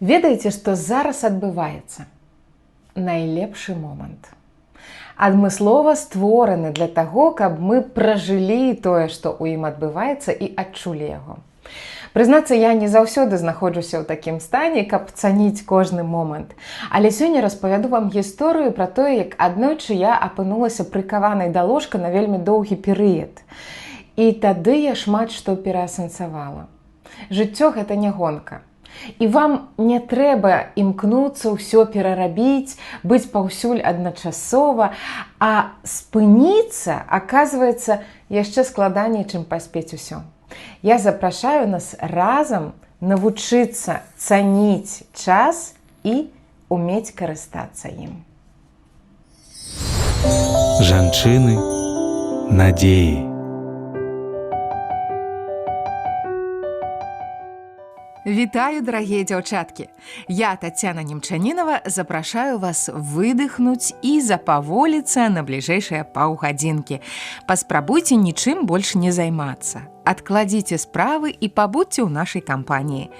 Ведаеце, што зараз адбываецца? Найлепшы момант. Адмыслова створаны для таго, каб мы пражылі тое, што ў ім адбываецца, і адчулі яго. Прызнацца, я не заўсёды знаходжуся ў такім стане, каб цаніць кожны момант. Але сёння распавяду вам гісторыю пра тое, як аднойчы я апынулася прыкаванай да ложка на вельмі доўгі перыяд. І тады я шмат што пераасэнсавала. Жыццё — гэта не гонка. І вам не трэба імкнуцца ўсё перарабіць, быць паўсюль адначасова, а спыніцца, аказваецца, яшчэ складаней, чым паспець усё. Я запрашаю нас разам навучыцца цаніць час і умець карыстацца ім. Жанчыны надзеі. Вітаю, дарагія дзяўчаткі. Я, Тацяна Немчанінова, запрашаю вас выдыхнуць і запаволіцца на бліжэйшыя паўгадзінкі. Паспрабуйце нічым больш не займацца. Адкладзіце справы і пабудзьце ў нашай кампаніі.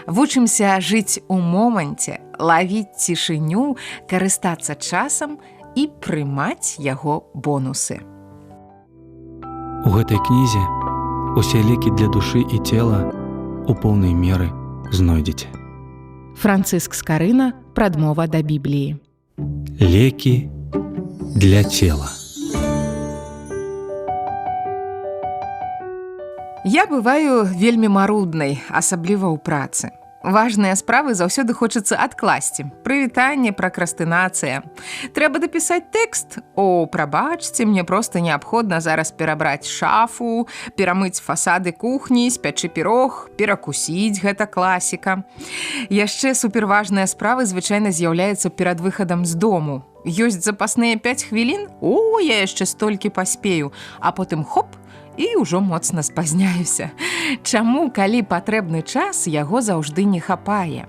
Вучымся жыць у моманце, лавіць цішыню, карыстацца часам і прымаць яго бонусы. У гэтай кнізе усе лекі для душы і цела у поўнай меры знойдзеце. Францыск Скарына, прадмова да Бібліі. Лекі для цела. Я бываю вельмі маруднай, асабліва ў працы. Важныя справы заўсёды хочацца адкласці. Прывітанне, пракрастынацыя. Трэба дапісаць тэкст. О, прабачце, мне проста неабходна зараз перабраць шафу, перамыць фасады кухні, спячы пірог, перакусіць, гэта класіка. Яшчэ суперважныя справы звычайна з'яўляюцца перад выхадам з дому. Ёсць запасныя 5 хвілін? О, я яшчэ столькі паспею, а потым хоп, і ўжо моцна спазняюся. Чаму, калі патрэбны час, яго заўжды не хапае?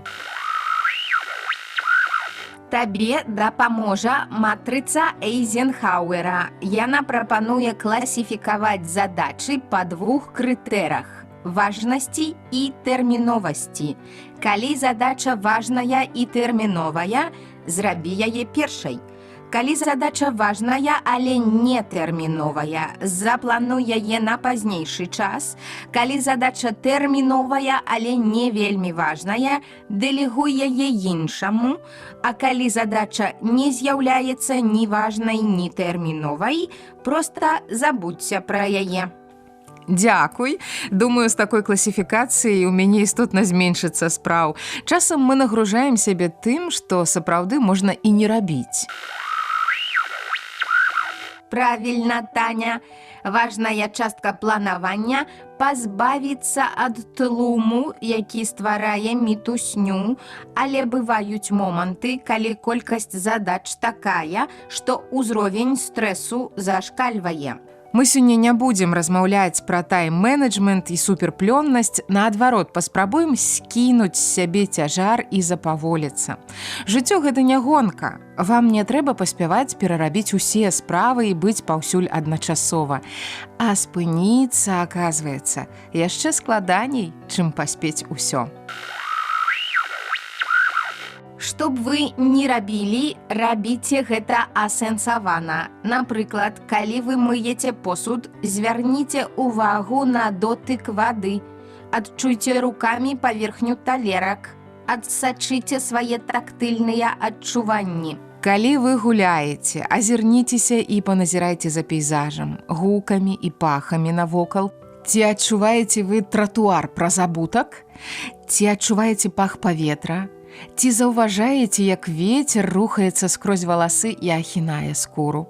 Табе дапаможа матрыца Эйзенхауэра. Яна прапануе класіфікаваць задачы па двух крытэрах: важнасці і тэрміновасці. Калі задача важная і тэрміновая, зрабі яе першай. Калі задача важная, але не тэрміновая, заплануй яе на пазнейшы час. Калі задача тэрміновая, але не вельмі важная, дэлегуй яе іншаму. А калі задача не з'яўляецца ні важнай, ні тэрміновай, проста забудзься пра яе. Дзякуй. Думаю, з такой класіфікацыяй у мяне істотна зменшыцца спраў. Часам мы нагружаем сябе тым, што сапраўды можна і не рабіць. Правільна, Таня. Важная частка планавання — пазбавіцца ад тлуму, які стварае мітусню, але бываюць моманты, калі колькасць задач такая, што ўзровень стрэсу зашкальвае. Мы сёння не будзем размаўляць пра тайм-менеджмент і суперплённасць, наадварот, паспрабуем скінуць з сябе цяжар і запаволіцца. Жыццё — гэта не гонка. Вам не трэба паспяваць перарабіць усе справы і быць паўсюль адначасова. А спыніцца, аказваецца, яшчэ складаней, чым паспець усё. Што б вы ні рабілі, рабіце гэта асэнсавана. Напрыклад, калі вы мыеце посуд, звярніце ўвагу на дотык вады. Адчуйце рукамі паверхню талерак. Адсачыце свае тактыльныя адчуванні. Калі вы гуляеце, азірніцеся і паназірайце за пейзажам, гукамі і пахамі навокал. Ці адчуваеце вы тратуар праз абутак? Ці адчуваеце пах паветра? Ці заўважаеце, як вецер рухаецца скрозь валасы і ахінае скуру?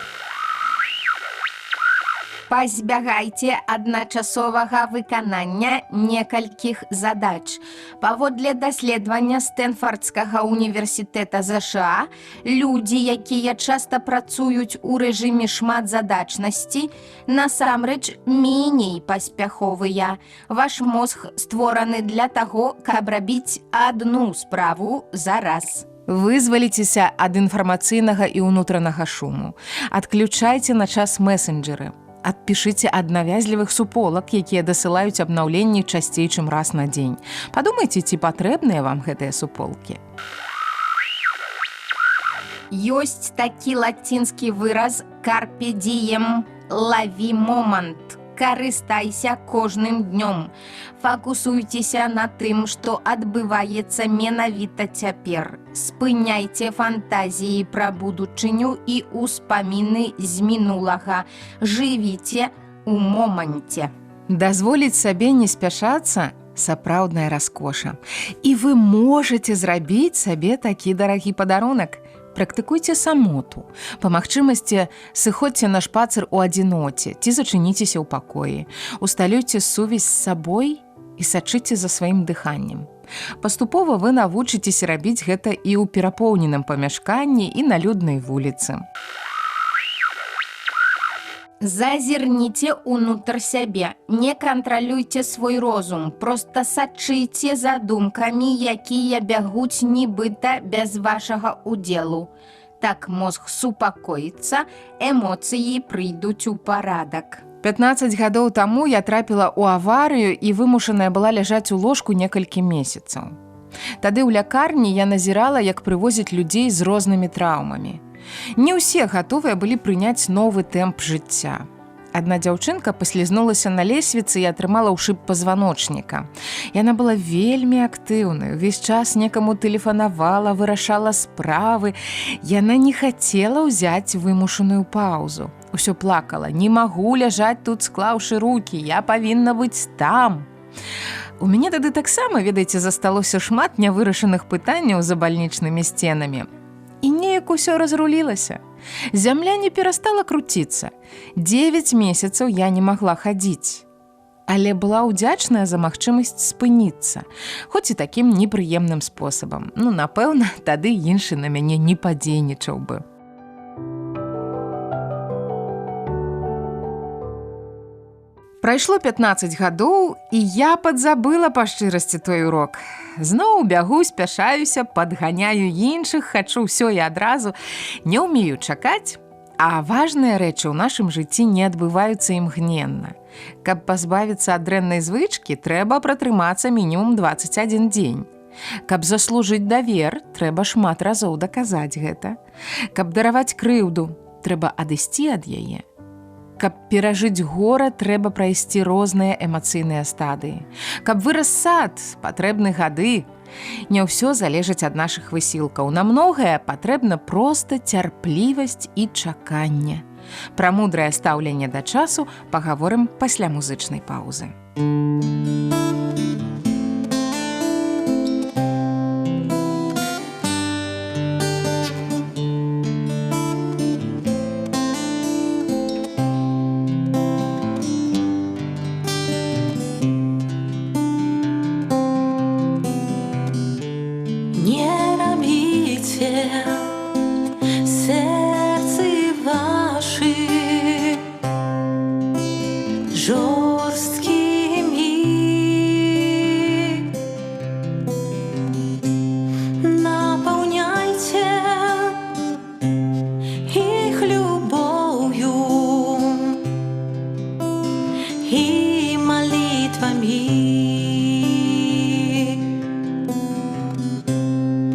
Пазбягайце адначасовага выканання некалькіх задач. Паводле даследавання Стэнфардскага універсітэта ЗША, людзі, якія часта працуюць у рэжыме шматзадачнасці, насамрэч меней паспяховыя. Ваш мозг створаны для таго, каб рабіць адну справу за раз. Вызваліцеся ад інфармацыйнага і ўнутранага шуму. Адключайце на час месенджеры. Адпішыце ад навязлівых суполак, якія дасылаюць абнаўленні часцей, чым раз на дзень. Падумайце, ці патрэбныя вам гэтыя суполкі. Ёсць такі лацінскі выраз «carpe diem» – лаві момант. Карыстайся кожным днём. Факусуйцеся на тым, што адбываецца менавіта цяпер. Спыняйце фантазіі пра будучыню і ўспаміны з мінулага. Жывіце ў моманце. Дазволіць сабе не спяшацца сапраўдная раскоша. І вы можаце зрабіць сабе такі дарагі падарунак. Практыкуйце самоту. Па магчымасці, сыходзьце на шпацыр у адзіноце ці зачыніцеся ў пакоі. Усталюйце сувязь з сабой і сачыце за сваім дыханнем. Паступова вы навучыцеся рабіць гэта і ў перапоўненым памяшканні, і на люднай вуліцы. Зазірніце ўнутр сябе, не кантралюйце свой розум, проста сачыце за думкамі, якія бягуць нібыта без вашага удзелу. Так мозг супакоіцца, эмоцыі прыйдуць у парадак. 15 гадоў таму я трапіла ў аварыю і вымушаная была ляжаць у ложку некалькі месяцаў. Тады ў лякарні я назірала, як прывозяць людзей з рознымі траўмамі. Не ўсе гатовыя былі прыняць новы тэмп жыцця. Адна дзяўчынка паслізнулася на лесвіцы і атрымала ўшыб пазваночніка. Яна была вельмі актыўнай, увесь час некаму тэлефанавала, вырашала справы. Яна не хацела ўзяць вымушаную паўзу. Усё плакала: «Не магу ляжаць тут, склаўшы рукі, я павінна быць там». У мяне тады таксама, ведаеце, засталося шмат нявырашаных пытанняў за бальнічнымі сценамі. І неяк усё разрулілася. Зямля не перастала круціцца. 9 месяцаў я не магла хадзіць. Але была ўдзячная за магчымасць спыніцца, хоць і такім непрыемным спосабам. Ну, напэўна, тады іншы на мяне не падзейнічаў бы. Прайшло 15 гадоў, і я падзабыла па шчырасці той урок. Зноў бягу, спяшаюся, падганяю іншых, хачу ўсё і адразу. Не ўмею чакаць, а важныя рэчы ў нашым жыцці не адбываюцца імгненна. Каб пазбавіцца ад дрэннай звычкі, трэба пратрымацца мінімум 21 дзень. Каб заслужыць давер, трэба шмат разоў даказаць гэта. Каб дараваць крыўду, трэба адысці ад яе. Каб перажыць гора, трэба прайсці розныя эмацыйныя стадыі. Каб вырас сад, патрэбны гады. Не ўсё залежыць ад нашых высілкаў. На многае патрэбна проста цярплівасць і чаканне. Пра мудрае стаўленне да часу пагаворым пасля музычнай паўзы.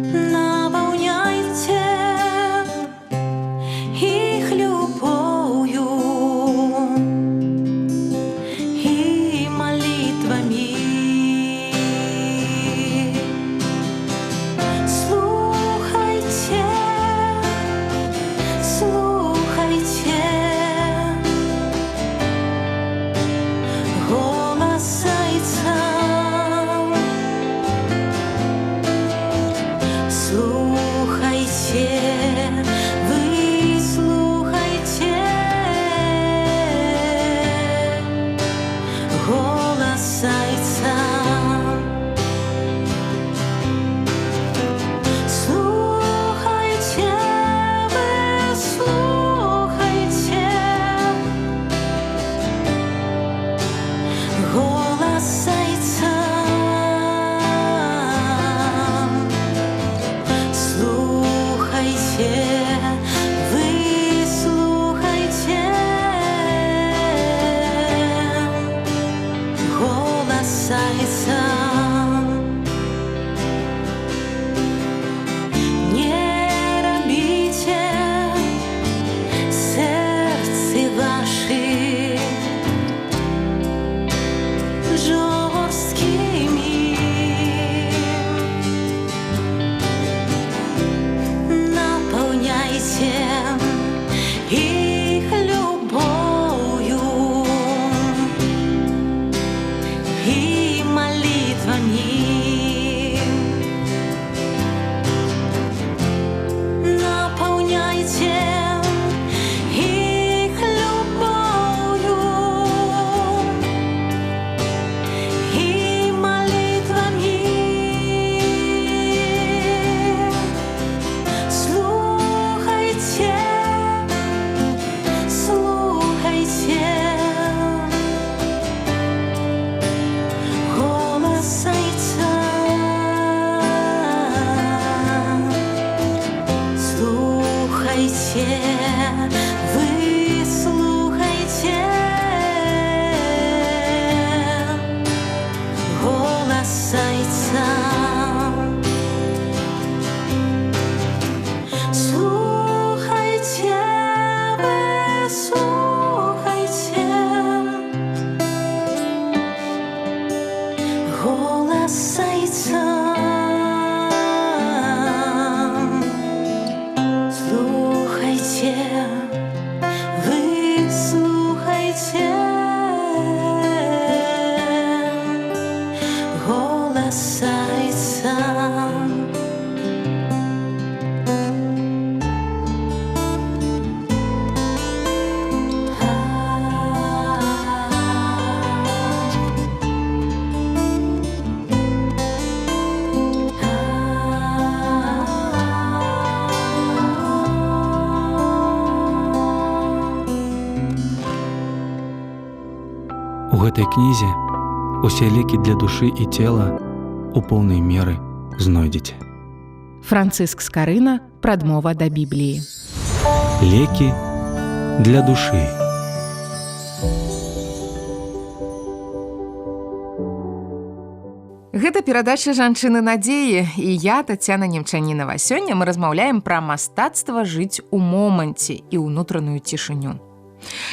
Наполняйте гэтай кнізе усе лекі для душы і цела у поўнай меры знойдзеце. Францыск Скарына, прадмова да Бібліі. Лекі для душы. Гэта перадача жанчыны надзеі і я Тацяна Немчанінова. Сёння мы размаўляем пра мастацтва жыць у моманце і ўнутраную цішыню.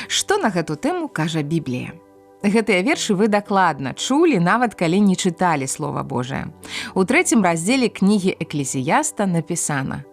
Што на гэту тэму кажа Біблія? Гэтыя вершы вы дакладна чулі, нават калі не чыталі слова Божае. У трэцім раздзеле кнігі Эклезіяста напісана: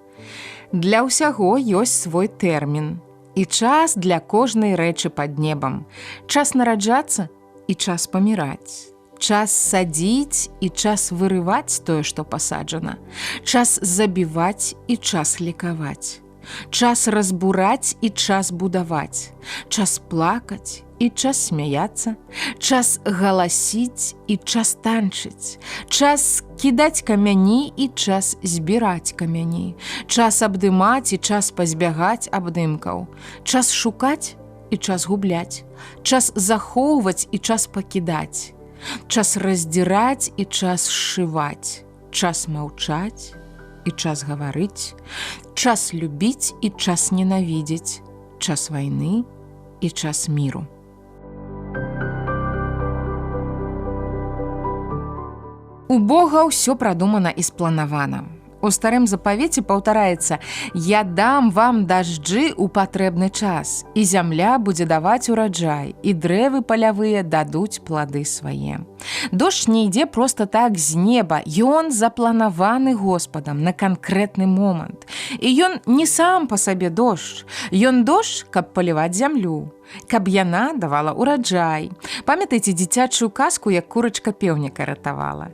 Для ўсяго ёсць свой тэрмін і час для кожнай рэчы пад небам. Час нараджацца і час паміраць. Час садзіць і час вырываць тое, што пасаджана. Час забіваць і час лекаваць. Час разбураць і час будаваць. Час плакаць і час смяяцца, час галасіць і час танчыць, час кідаць камяні і час збіраць камяні, час абдымаць і час пазбягаць абдымкаў, час шукаць і час губляць, час захоўваць і час пакідаць, час раздзіраць і час сшываць, час маўчаць і час гаварыць, час любіць і час ненавідзець, час вайны і час міру. У Бога ўсё прадумана і спланавана. У старым запавеце паўтараецца: « Я дам вам дажджы ў патрэбны час, і зямля будзе даваць ураджай, і дрэвы палявыя дадуць плады свае. Дождж не ідзе проста так з неба, Ён запланаваны Госпадам на канкрэтны момант. І ён не сам па сабе дождж. Ён дождж, каб паліваць зямлю, каб яна давала ураджай. Памятаеце дзіцячую казку, як курачка пеўніка ратавала.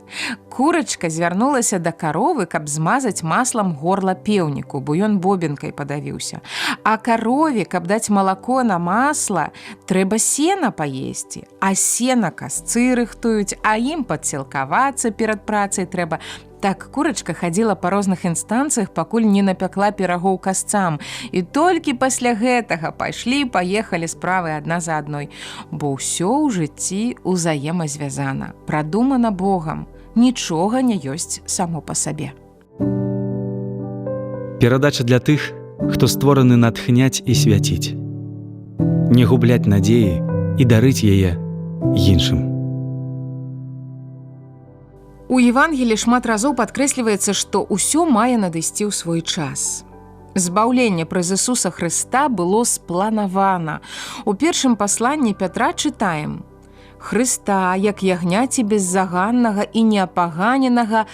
Курачка звярнулася да каровы, каб змазаць маслам горла пеўніку, бо ён бобінкай падавіўся. А карове, каб даць малако на масла, трэба сена паесці, а сена касцы рыхтуюць, а ім падсілкавацца перад працай трэба. Так курачка хадзіла па розных інстанцыях, пакуль не напякла пірагоў касцам. І толькі пасля гэтага пайшлі, паехалі справы адна за адной. Бо ўсё ў жыцці ўзаемазвязана, прадумана Богам, нічога не ёсць само па сабе. Перадача для тых, хто створаны натхняць і свяціць. Не губляць надзеі і дарыць яе іншым. У Евангелі шмат разоў падкрэсліваецца, што ўсё мае надысці ў свой час. Збаўленне праз Ісуса Хрыста было спланавана. У першым пасланні Пятра чытаем: Хрыста, як ягняці беззаганнага і неапаганенага,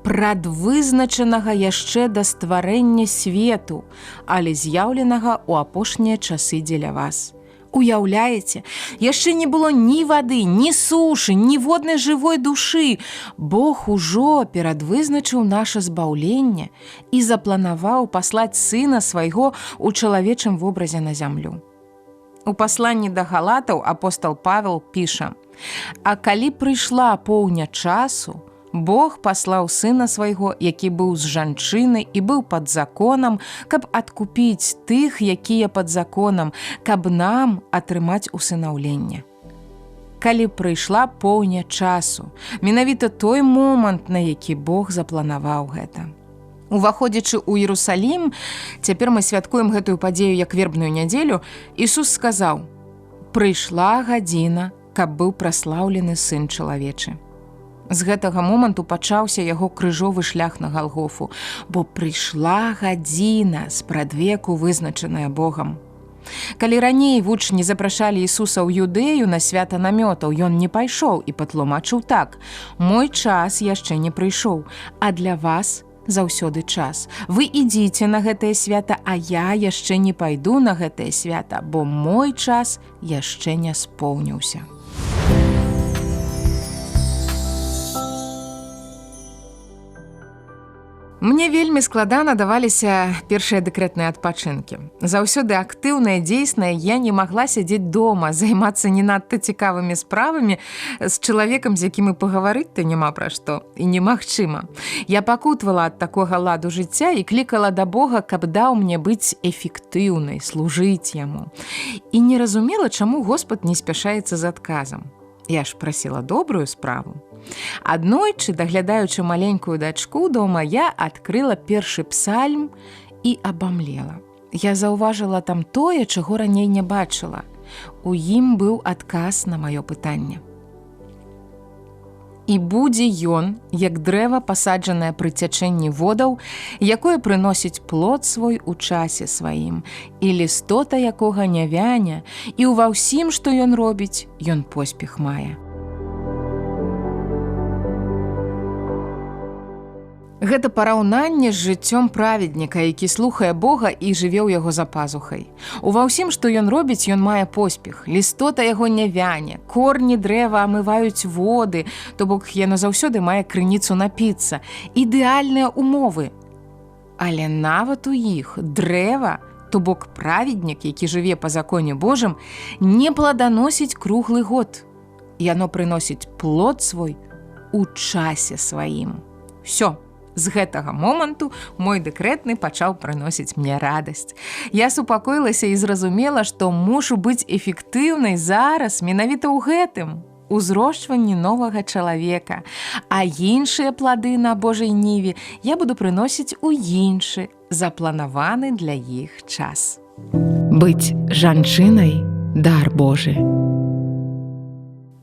прадвызначанага яшчэ да стварэння свету, але з'яўленага ў апошнія часы дзеля вас. Уяўляеце, яшчэ не было ні вады, ні сушы, ніводнай жывой душы. Бог ужо перадвызначыў наша збаўленне і запланаваў паслаць сына свайго ў чалавечым вобразе на зямлю. У пасланні да галатаў апостал Павел піша: « А калі прыйшла поўня часу, Бог паслаў сына свайго, які быў з жанчыны і быў пад законам, каб адкупіць тых, якія пад законам, каб нам атрымаць усынаўленне. Калі прыйшла поўня часу, менавіта той момант, на які Бог запланаваў гэта. Уваходзячы ў Иерусалім, цяпер мы святкуем гэтую падзею як вербную нядзелю, Ісус сказаў: « Прыйшла гадзіна, каб быў праслаўлены сын чалавечы. З гэтага моманту пачаўся яго крыжовы шлях на Галгофу, бо прыйшла гадзіна спрадвеку, вызначаная Богам. Калі раней вучні запрашалі Ісуса ў Юдэю на свята намётаў, ён не пайшоў і патлумачыў так: « Мой час яшчэ не прыйшоў, а для вас заўсёды час. Вы ідзіце на гэтае свята, а я яшчэ не пайду на гэтае свята, бо мой час яшчэ не споўніўся. Мне вельмі складана даваліся першыя дэкрэтныя адпачынкі. Заўсёды актыўная, дзейсная, я не магла сядзець дома, займацца не надта цікавымі справамі з чалавекам, з якім і пагаварыць-то няма пра што і немагчыма. Я пакутвала ад такога ладу жыцця і клікала да Бога, каб даў мне быць эфектыўнай, служыць яму. І не разумела, чаму Господ не спяшаецца з адказам. Я ж прасіла добрую справу. Аднойчы, даглядаючы маленькую дачку дома, я адкрыла першы псальм і абамлела. Я заўважыла там тое, чаго раней не бачыла. У ім быў адказ на маё пытанне. І будзе ён, як дрэва, пасаджанае пры цячэнні водаў, якое прыносіць плод свой у часе сваім, і лістота якога не вяне, і ўва ўсім, што ён робіць, ён поспех мае. Гэта параўнанне з жыццём праведніка, які слухае Бога і жыве ў яго за пазухай. Ува ўсім, што ён робіць, ён мае поспех. Лістота яго не вяне, корні дрэва амываюць воды, то бок яно заўсёды мае крыніцу напіцца. Ідэальныя умовы. Але нават у іх дрэва, то бок праведнік, які жыве па законе Божым, не пладаносіць круглы год. Яно прыносіць плод свой у часе сваім. Всё. З гэтага моманту мой дэкрэтны пачаў прыносіць мне радасць. Я супакоілася і зразумела, што мушу быць эфектыўнай зараз менавіта ў гэтым узрошчванні новага чалавека, а іншыя плады на Божай ніве я буду прыносіць у іншы, запланаваны для іх час. Быць жанчынай дар Божы.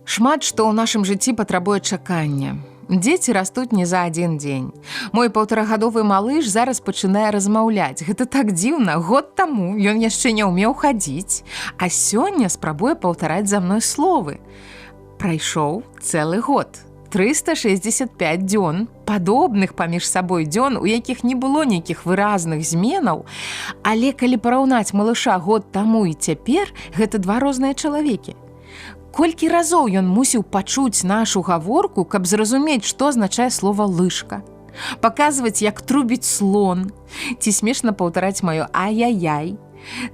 Шмат што ў нашым жыцці патрабуе чакання. Дзеці растуць не за адзін дзень. Мой паўтарагадовы малыш зараз пачынае размаўляць. Гэта так дзіўна. Год таму ён яшчэ не ўмеў хадзіць, а сёння спрабуе паўтараць за мной словы. Прайшоў цэлы год. 365 дзён, падобных паміж сабой дзён, у якіх не было нейкіх выразных зменаў. Але калі параўнаць малыша год таму і цяпер, гэта два розныя чалавекі. Колькі разоў ён мусіў пачуць нашу гаворку, каб зразумець, што азначае слова лыжка. Паказваць, як трубіць слон, ці смешна паўтараць маё ай-яй-яй.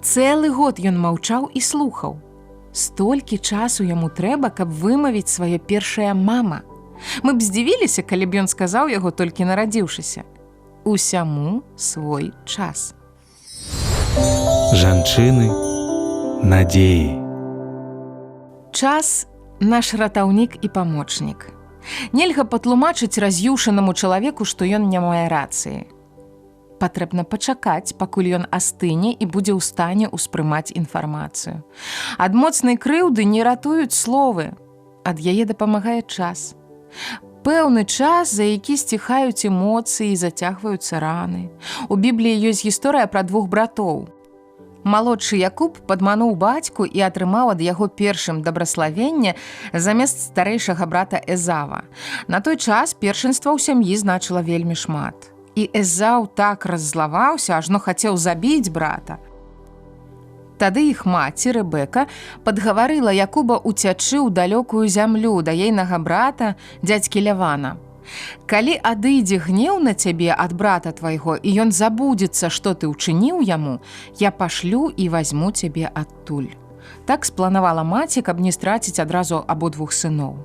Цэлы год ён маўчаў і слухаў. Столькі часу яму трэба, каб вымавіць сваё першае мама. Мы б здзівіліся, калі б ён сказаў яго толькі нарадзіўшыся. Усяму свой час. Жанчыны надзеі. Час наш ратаўнік і памочнік. Нельга патлумачыць раз'юшанаму чалавеку, што ён не мае рацыі. Патрэбна пачакаць, пакуль ён астыне і будзе ў стане ўспрымаць інфармацыю. Ад моцнай крыўды не ратуюць словы, ад яе дапамагае час. Пэўны час, за які сціхаюць эмоцыі і зацягваюцца раны. У Бібліі ёсць гісторыя пра двух братоў. Малодшы Якуб падмануў бацьку і атрымаў ад яго першым дабраславенне замест старэйшага брата Эзава. На той час першынства ў сям'і значыла вельмі шмат. І Эзаў так раззлаваўся, ажно хацеў забіць брата. Тады іх маці Рэбека падгаварыла Якуба ўцячы ў далёкую зямлю да ейнага брата дзядзькі Лявана. Калі адыдзе гнеў на цябе ад брата твайго, і ён забудзецца, што ты ўчыніў яму, я пашлю і вазьму цябе адтуль. Так спланавала маці, каб не страціць адразу абодвух сыноў.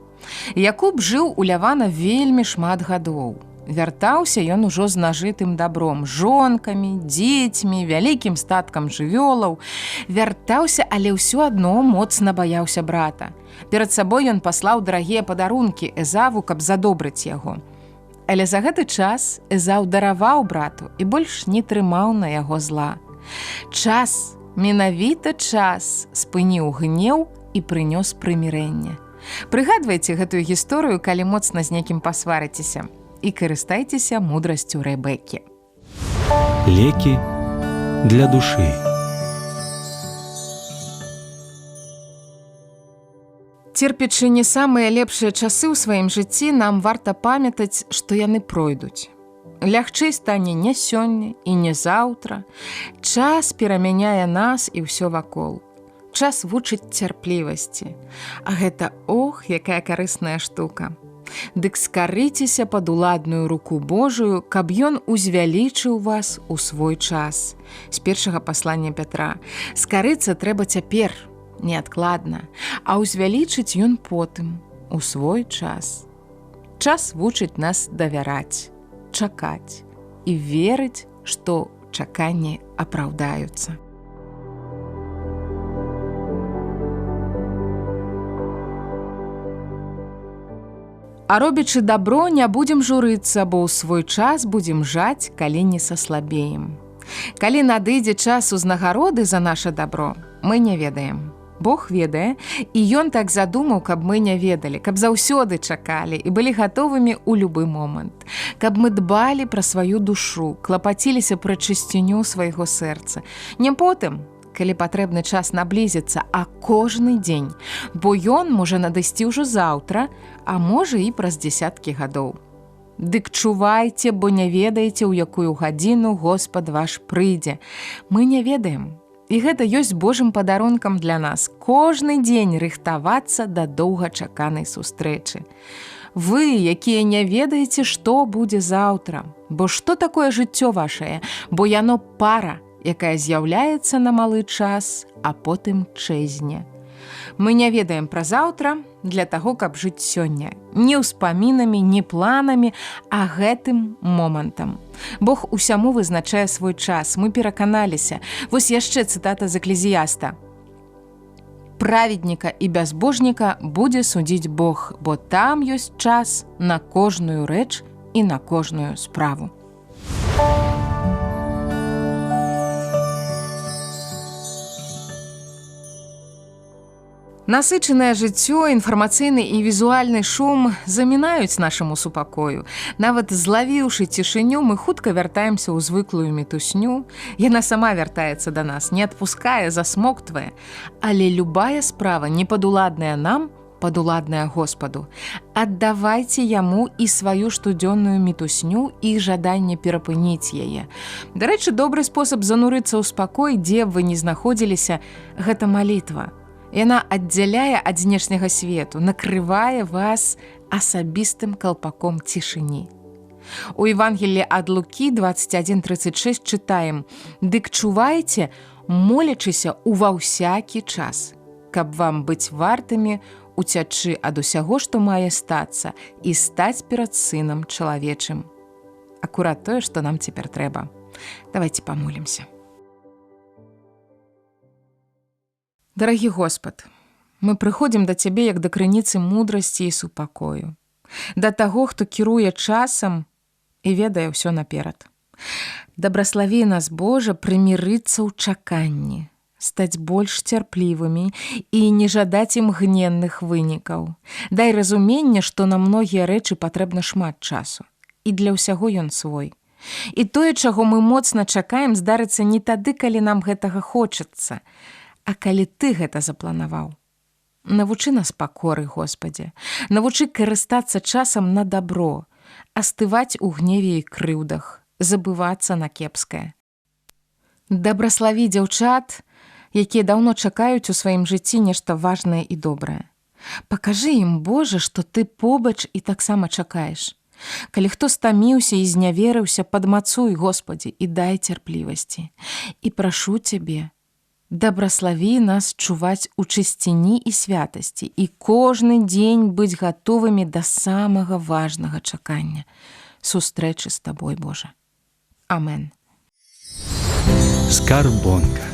Якуб жыў у Лявана вельмі шмат гадоў. Вяртаўся ён ужо з нажытым дабром, жонкамі, дзецьмі, вялікім статкам жывёлаў. Вяртаўся, але ўсё адно моцна баяўся брата. Перад сабой ён паслаў дарагія падарункі Эзаву, каб задобрыць яго. Але за гэты час Эзаў дараваў брату і больш не трымаў на яго зла. Час, менавіта час спыніў гнеў і прынёс прымірэнне. Прыгадвайце гэтую гісторыю, калі моцна з некім пасварыцеся. І карыстайцеся мудрасцю Рэбекі. Лекі для душы. Церпячы не самыя лепшыя часы ў сваім жыцці, нам варта памятаць, што яны пройдуць. Лягчэй стане не сёння і не заўтра. Час перамяняе нас і ўсё вакол. Час вучыць цярплівасці. А гэта ох, якая карысная штука. Дык скарыцеся пад уладную руку Божую, каб ён узвялічыў вас у свой час. З першага паслання Пятра. Скарыцца трэба цяпер, неадкладна, а ўзвялічыць ён потым, у свой час. Час вучыць нас давяраць, чакаць і верыць, што чаканні апраўдаюцца. А робячы дабро, не будзем журыцца, бо ў свой час будзем жаць, калі не саслабеем. Калі надыдзе час узнагароды за наше дабро, мы не ведаем. Бог ведае, і ён так задумаў, каб мы не ведалі, каб заўсёды чакалі і былі гатовымі ў любы момант. Каб мы дбалі пра сваю душу, клапаціліся пра чысціню свайго сэрца. Не потым, калі патрэбны час наблізіцца, а кожны дзень, бо ён можа надысці ўжо заўтра, а можа і праз дзесяткі гадоў. Дык чувайце, бо не ведаеце, у якую гадзіну Господ ваш прыйдзе. Мы не ведаем. І гэта ёсць Божым падарункам для нас кожны дзень рыхтавацца да доўгачаканай сустрэчы. Вы, якія не ведаеце, што будзе заўтра, бо што такое жыццё вашае, бо яно пара, якая з'яўляецца на малы час, а потым чэзне. Мы не ведаем пра заўтра для таго, каб жыць сёння, не ўспамінамі, не планамі, а гэтым момантам. Бог усяму вызначае свой час, мы пераканаліся. Вось яшчэ цытата з эклезіяста. Праведніка і бязбожніка будзе судзіць Бог, бо там ёсць час на кожную рэч і на кожную справу. Насычанае жыццё, інфармацыйны і візуальны шум замінаюць нашаму супакою. Нават злавіўшы цішыню, мы хутка вяртаемся ў звыклую мітусню. Яна сама вяртаецца да нас, не адпускае, засмоктвае. Але любая справа, непадуладная нам, падуладная Госпаду. Аддавайце яму і сваю штодзённую мітусню і жаданне перапыніць яе. Дарэчы, добры спосаб занурыцца ў спакой, дзе б вы не знаходзіліся, гэта малітва. Яна аддзяляе ад знешняга свету, накрывае вас асабістым калпаком цішыні. У Евангеллі ад Лукі 21:36 чытаем: «Дык чувайце, молячыся ўва ўсякі час, каб вам быць вартымі уцячы ад усяго, што мае стацца, і стаць перад сынам чалавечым». Акурат тое, што нам цяпер трэба. Давайте памолімся. Дарагі Господ, мы прыходзім да Цябе як да крыніцы мудрасці і супакою, да таго, хто кіруе часам і ведае ўсё наперад. Дабраславі нас, Божа, прымірыцца ў чаканні, стаць больш цярплівымі і не жадаць імгненных вынікаў. Дай разуменне, што на многія рэчы патрэбна шмат часу, і для ўсяго ён свой. І тое, чаго мы моцна чакаем, здарыцца не тады, калі нам гэтага хочацца, а калі ты гэта запланаваў. Навучы нас пакоры, Госпадзе, навучы карыстацца часам на дабро, астываць у гневе і крыўдах, забывацца на кепскае. Дабраславі дзяўчат, якія даўно чакаюць у сваім жыцці нешта важнае і добрае. Пакажы ім, Божа, што ты побач і таксама чакаеш. Калі хто стаміўся і зняверыўся, падмацуй, Госпадзе, і дай цярплівасці. І прашу цябе, дабраславі нас чуваць у чысціні і святасці і кожны дзень быць гатовымі да самага важнага чакання сустрэчы з табой, Божа. Амен. Скарбонка.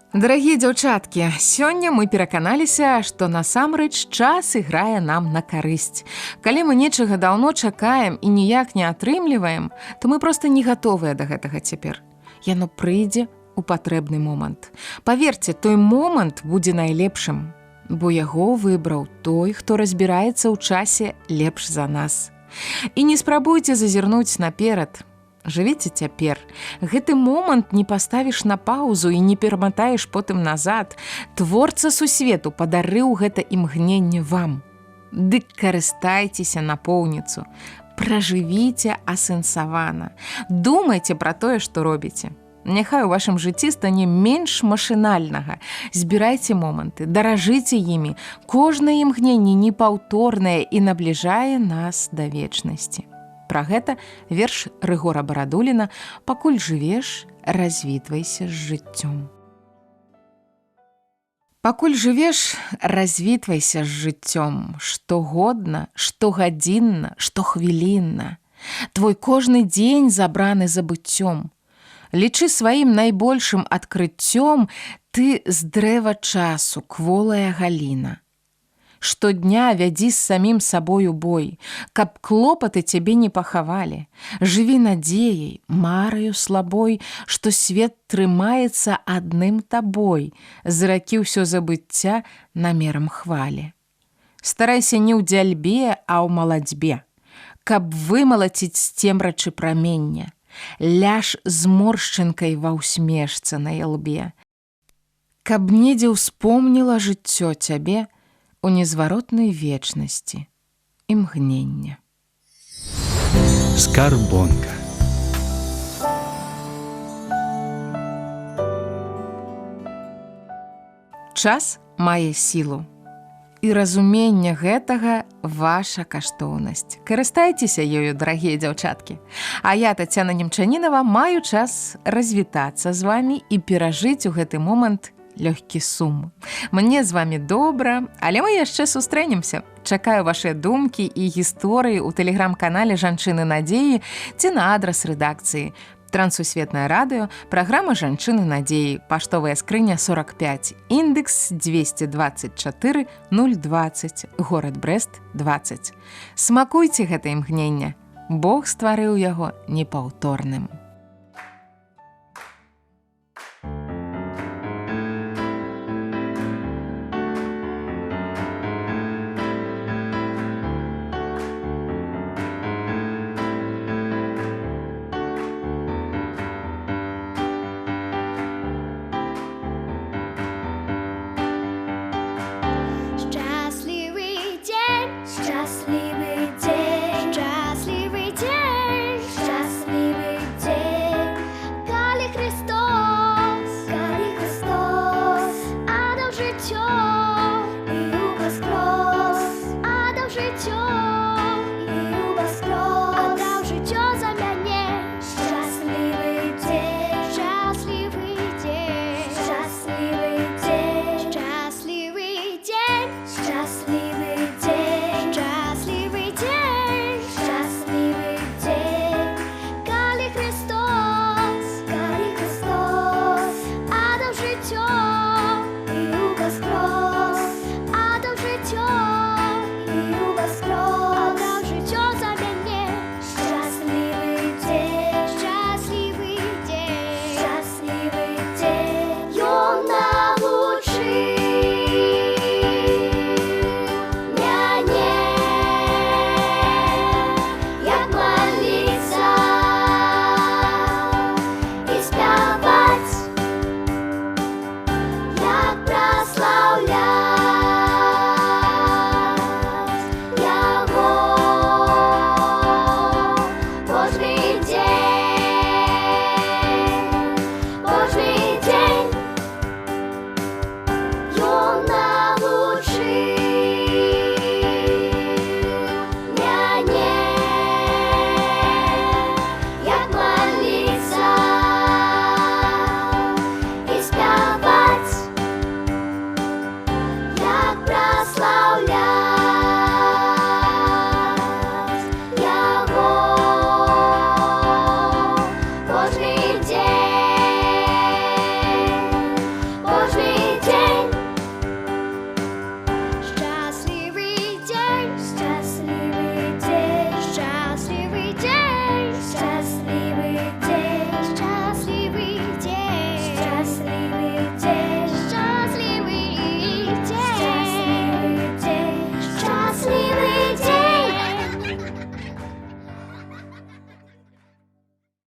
Дарагія дзяўчаткі, сёння мы пераканаліся, што насамрэч час іграе нам на карысць. Калі мы нечага даўно чакаем і ніяк не атрымліваем, то мы проста не гатовыя да гэтага цяпер. Яно прыйдзе ў патрэбны момант. Паверце, той момант будзе найлепшым, бо яго выбраў той, хто разбіраецца ў часе лепш за нас. І не спрабуйце зазірнуць наперад. Жывіце цяпер. Гэты момант не паставіш на паўзу і не пераматаеш потым назад. Творца сусвету падарыў гэта імгненне вам. Дык карыстайцеся напоўніцу. Пражывіце асэнсавана. Думайце пра тое, што робіце. Няхай у вашым жыцці стане менш машынальнага. Збірайце моманты, даражыце імі. Кожнае імгненне непаўторнае і набліжае нас да вечнасці. Пра гэта верш Рыгора Барадуліна «Пакуль жывеш, развітвайся з жыццём». Пакуль жывеш, развітвайся з жыццём, штогодна, штогадзінна, штохвілінна. Твой кожны дзень забраны забыццём. Лічы сваім найбольшым адкрыццём Ты з дрэва часу, кволая галіна. Штодня вядзі з самім сабою бой, каб клопаты цябе не пахавалі. Жыві надзеяй, мараю слабой, што свет трымаецца адным табой, зракі ўсё забыцця намерам хвалі. Старайся не ў дзяльбе, а ў малацьбе, каб вымалаціць з цемрачы прамення. Ляж з моршчынкай ва ўсмешцы на ілбе. Каб недзе ўспомніла жыццё цябе у незваротнай вечнасці імгнення. Скарбонка. Час мае сілу. І разуменне гэтага ваша каштоўнасць. Карыстайцеся ёю, дарагія дзяўчаткі. А я, Тацяна Немчанінова, маю час развітацца з вамі і перажыць у гэты момант лёгкі сум. Мне з вамі добра, але мы яшчэ сустрэнемся. Чакаю вашыя думкі і гісторыі ў тэлеграм-канале Жанчыны надзеі ці на адрас рэдакцыі. Трансусветнае радыё, праграма Жанчыны надзеі, паштовая скрыня 45, індекс 224 020, горад Брэст 20. Смакуйце гэта імгненне. Бог стварыў яго непаўторным. Счастливый день, счастливый.